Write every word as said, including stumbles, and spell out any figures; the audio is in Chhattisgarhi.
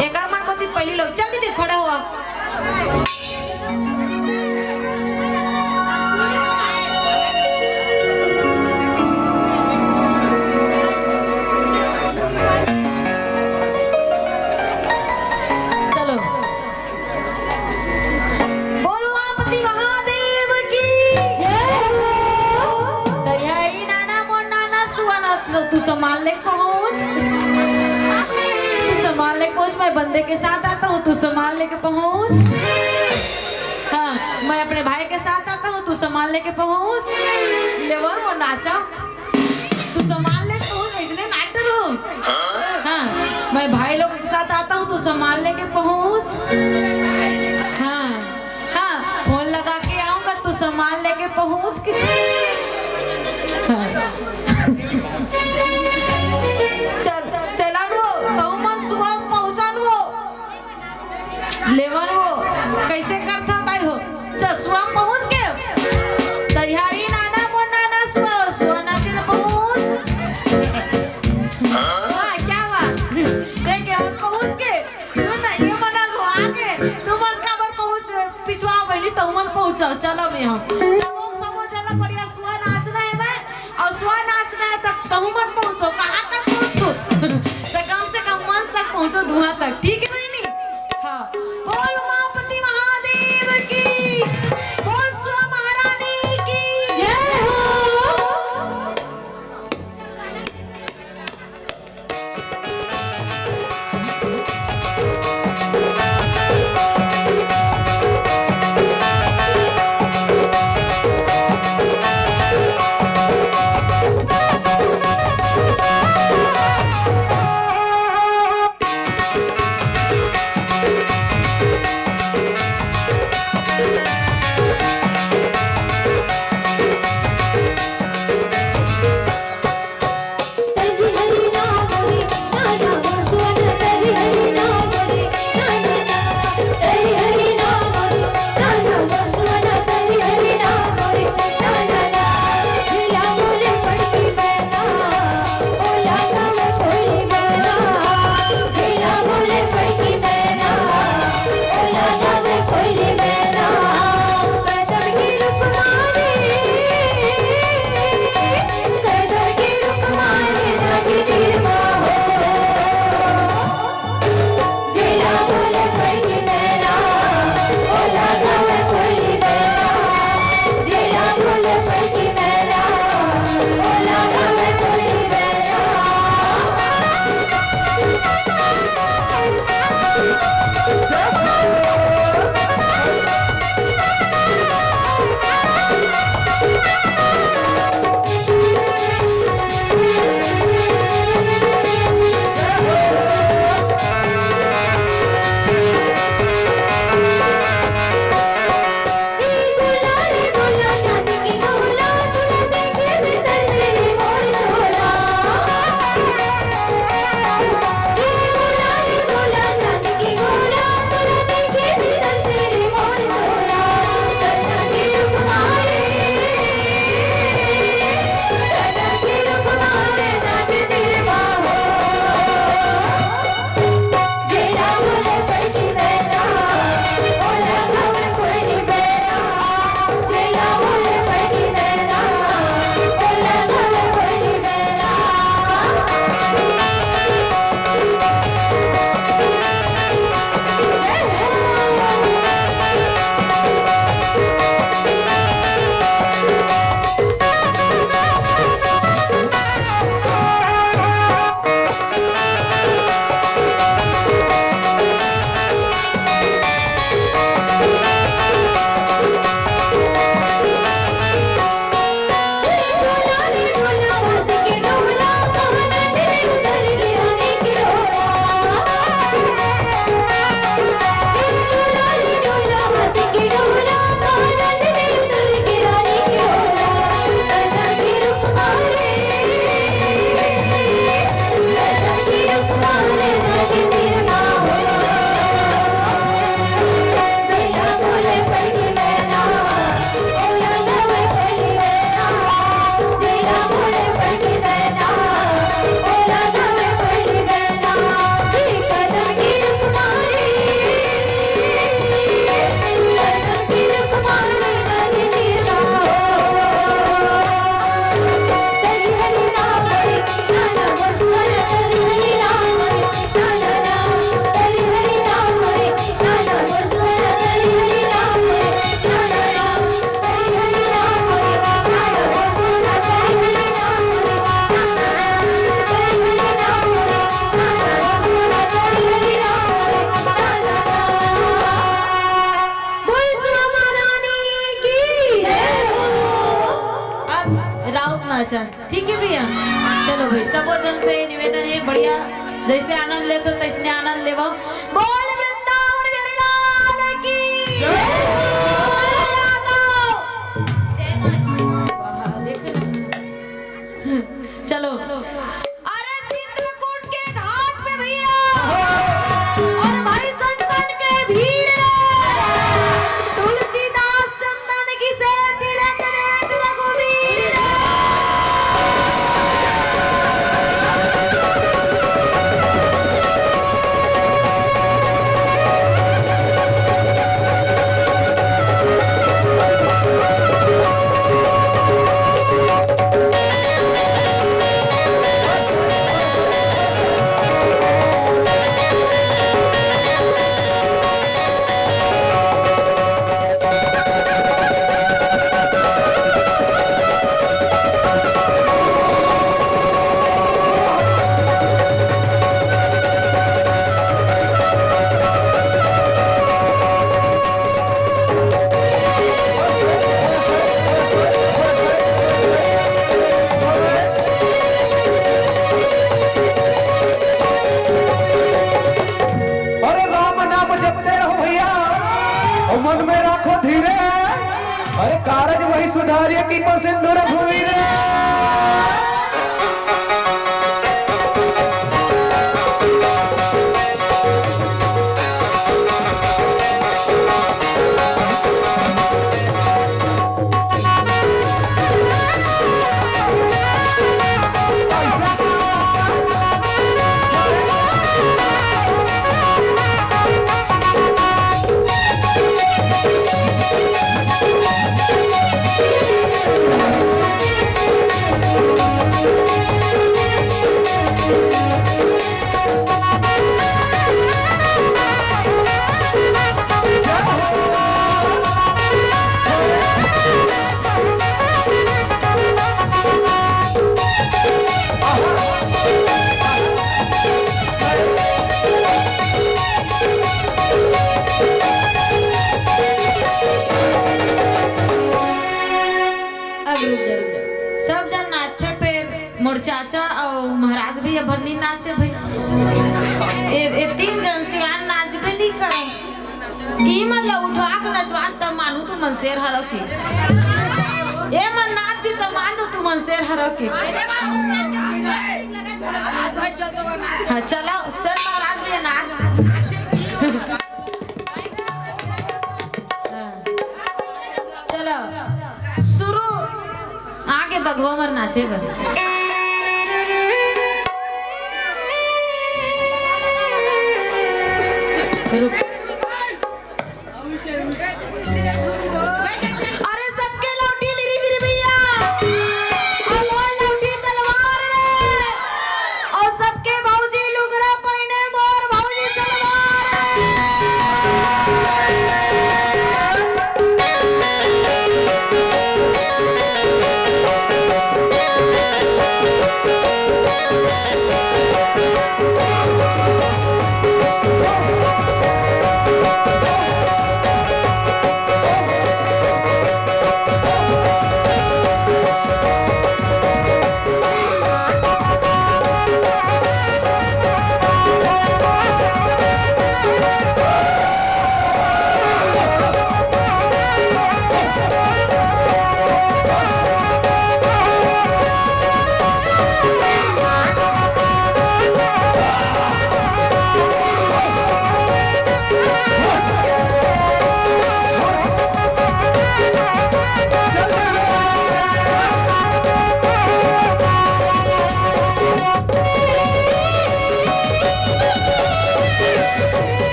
एकर मन कोती पहिली लोग, चल दीदी, खड़ा हुआ। चलो, बोल उमापति महादेव की। जय हो। दयाई नाना मोर नाना सुआ ना, तू संभाल ले पहुंच। तू संभाल ले पहुंच, मैं बंदे के साथ आता हूँ, तू संभाल लेके पहुंच। हाँ, मैं अपने भाई के साथ आता हूँ, तू संभाल लेके पहुंच। लेवर वो नाचा। तू संभाल ले, तू इसने ना डरो। हाँ, मैं भाई लोग के साथ आता हूँ, तू संभाल लेके पहुंच। हाँ, हाँ, फोन लगा के आऊंगा, तू संभाल लेके पहुंच के। हाँ। चल, चला लो, तहु मन सुबह पहुंचा लो। लेवन वो कैसे करथा ताई हो? चल, सुआ पहुंच के। तैयारी नाना मोर नाना सुआ, सुआ नाचे न पहुंच। वाह, क्या बात। देख, ये मन पहुंच के। सुन ना, ये मन आगू आगे। तू मन काबर पहुंच, पिछुआ बहनी, तहु मन पहुंचा। चलो, मैं हम। सबो, सबो जना बढ़िया सुआ नाचना है भाई। अउ सुआ नाचना है, तब तहु मन पहुंचो। कहाँ तक पहुंचो? तो कम से कम मंच तक पहुंचो, धुआं तक, ठीक है बहनी? हाँ। बोल उमापति महादेव की, बोल सुआ महारानी की जय हो। जन से निवेदन हे, बढ़िया जइसे आनंद लेथो तइसने आनंद लेवव। बोल वृंदावन गिरिलाल की। जय। वाह, देखे ना। चलो, अरे चित्रकूट के घाट पे भैया, और भाई संतन के भीड़ रे, तुलसीदास चंदन की से तिलक रे रघुवीर रे। अरे राम नाम जपते रहो भैया, और मन में रखो धीरे। अरे कारज वही सुधारिए, कृपा सिंधु रघुवीर। अब रुक जा, रुक जा। सब जन नाचथे, फेर मोर चाचा अउ महाराज भी अब नी नाचे भाई। ए, ए तीन जन सियान नाचबे नी करे। ई मन ला उठा के नचवान तब मानू तुमन शेर हरव के। ए मन नाच भी तब मानू तुमन शेर हरव के। हाँ, चलो, चल महाराज भी नाच। हाँ। चलो, शुरू। आगे बघवा मन नाचे बर। रुक।